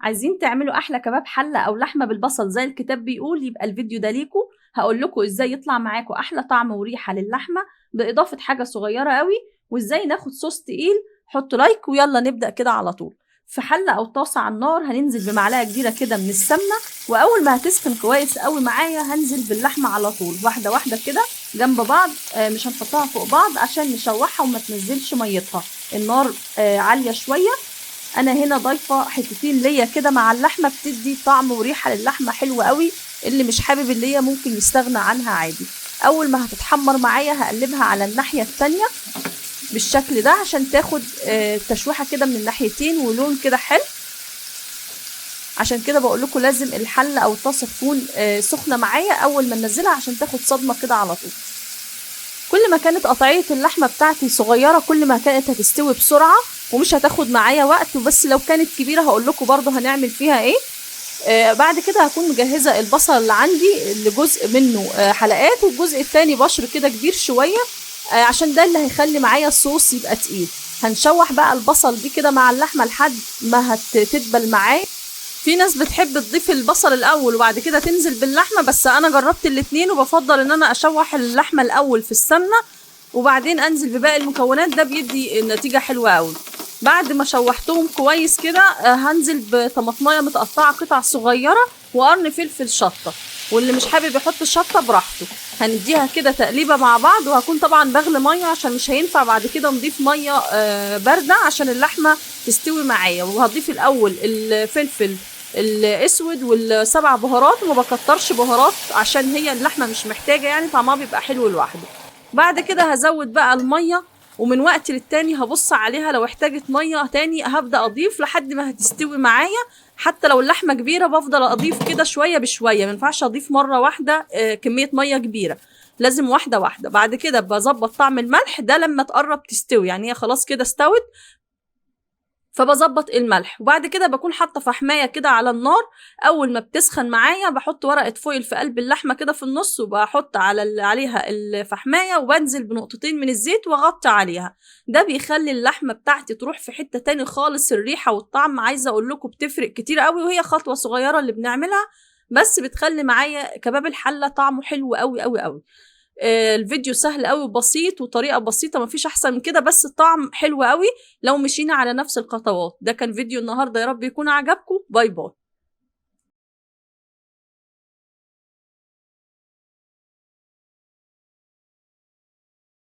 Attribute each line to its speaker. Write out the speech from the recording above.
Speaker 1: عايزين تعملوا احلى كباب حله او لحمه بالبصل زي الكتاب بيقول، يبقى الفيديو ده ليكم. هقول لكم ازاي يطلع معاكم احلى طعم وريحه للحمه باضافة حاجة صغيرة قوي، وازاي ناخد صوص تقيل. حطوا like ويلا نبدا كده على طول. في حله او طاسه على النار هننزل بمعلقه كبيرة كده من السمنة، واول ما هتسخن كويس قوي معايا هنزل باللحمه على طول، واحدة واحدة كده جنب بعض، مش هنحطها فوق بعض عشان نشوحها وما تنزلش ميتها. النار عالية شوية. انا هنا ضايفه حتتين ليا كده مع اللحمة، بتدي طعم وريحه للحمه حلوة قوي. اللي مش حابب اللية ممكن يستغنى عنها عادي. اول ما هتتحمر معايا هقلبها على الناحية التانية بالشكل ده عشان تاخد تشويحه كده من الناحيتين ولون كده حلو. عشان كده بقول لكم لازم الحلة او الطاسه تكون سخنة معايا اول ما ننزلها عشان تاخد صدمة كده على طول. كل ما كانت قطعية اللحمة بتاعتي صغيرة كل ما كانت هتستوي بسرعة ومش هتاخد معايا وقت، بس لو كانت كبيرة هقول لكم برضو هنعمل فيها ايه. بعد كده هكون مجهزة البصل اللي عندي، اللي جزء منه حلقات والجزء التاني بشر كده كبير شوية، عشان ده اللي هيخلي معايا الصوص يبقى تقيل. هنشوح بقى البصل دي كده مع اللحمة لحد ما هتتبل معايا. في ناس بتحب تضيف البصل الاول وبعد كده تنزل باللحمه، بس انا جربت الاتنين وبفضل ان انا اشوح اللحمة الاول في السمنة وبعدين انزل بباقي المكونات، ده بيدي نتيجة حلوة قوي. بعد ما شوحتهم كويس كده هنزل بطماطمايه متقطعه قطع صغيرة وقرن فلفل شطه، واللي مش حابب يحط الشطه براحته. هنديها كده تقليبه مع بعض، وهكون طبعا بغلي مية عشان مش هينفع بعد كده نضيف مية باردة عشان اللحمة تستوي معايا. وهضيف الاول الفلفل الاسود والسبع بهارات، وما بكترش بهارات عشان هي اللحمة مش محتاجه، يعني طعمها بيبقى حلو لوحده. بعد كده هزود بقى المية، ومن وقت للتاني هبص عليها لو احتاجت مية تاني هبدا اضيف لحد ما هتستوي معايا. حتى لو اللحمة كبيرة بفضل اضيف كده شوية بشوية، ما ينفعش اضيف مرة واحدة كمية مية كبيرة، لازم واحدة واحدة. بعد كده بظبط طعم الملح ده لما تقرب تستوي، يعني هي خلاص كده استوت فبظبط الملح. وبعد كده بكون حاطه فحمايه كده على النار، اول ما بتسخن معايا بحط ورقة فويل في قلب اللحمة كده في النص، وبحط عليها الفحمايه وبنزل بنقطتين من الزيت واغطي عليها. ده بيخلي اللحمة بتاعتي تروح في حتة تاني خالص، الريحة والطعم عايزه اقول لكم بتفرق كتير قوي. وهي خطوة صغيرة اللي بنعملها بس بتخلي معايا كباب الحلة طعمه حلو قوي قوي قوي. الفيديو سهل قوي وبسيط وطريقه بسيطة، مفيش احسن من كده، بس الطعم حلو قوي لو مشينا على نفس الخطوات. ده كان فيديو النهارده، يا رب يكون عجبكم. bye bye.